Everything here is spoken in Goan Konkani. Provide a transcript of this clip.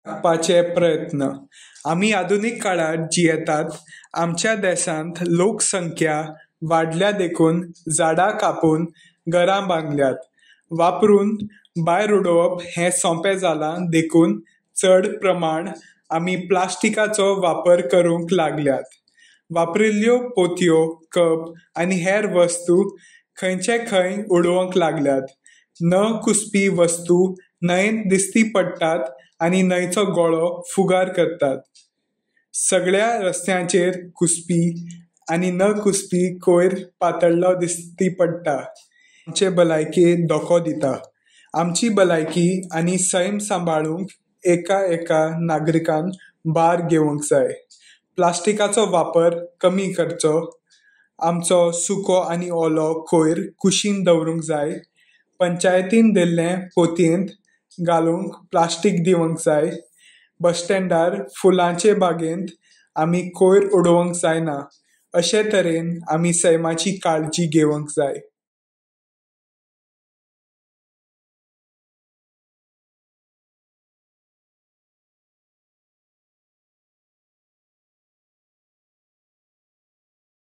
राखपाचे प्रयत्न. आमी आधुनीक काळार जियेतात. आमच्या देशांत लोकसंख्या वाडल्या देखून झाडां कापून घरां बांदल्यात. वापरून भायर उडोवप हें सोंपें जालां देखून चड प्रमाण आमी प्लास्टिकाचो वापर करूंक लागल्यात. वापरिल्ल्यो पोतयो, कप आनी हेर वस्तू खंयचे खंय उडोवंक लागल्यात. न कुसपी वस्तू न्हंयेंत दिश्टी पडटात आनी न्हंयचो गळो फुगार करतात. सगळ्या रस्त्यांचेर कुसपी आनी न कुसपी कोयर पातळ्ळो दिश्टी पडटा. आमचे भलायकेक धोको दिता. आमची भलायकी आनी सैम सांबाळूंक एका एका नागरिकान भार घेवंक जाय. प्लास्टिकाचो वापर कमी करचो. आमचो सुको आनी ओलो कोयर कुशीन दवरूंक जाय. पंचायतीन दिल्ले पोतयेंत घालूंक प्लास्टीक दिवंक जाय. बस स्टँडार फुलांचे बागेंत आमी कोयर उडोवंक जायना. अशे तरेन आमी सैमाची काळजी घेवंक जाय.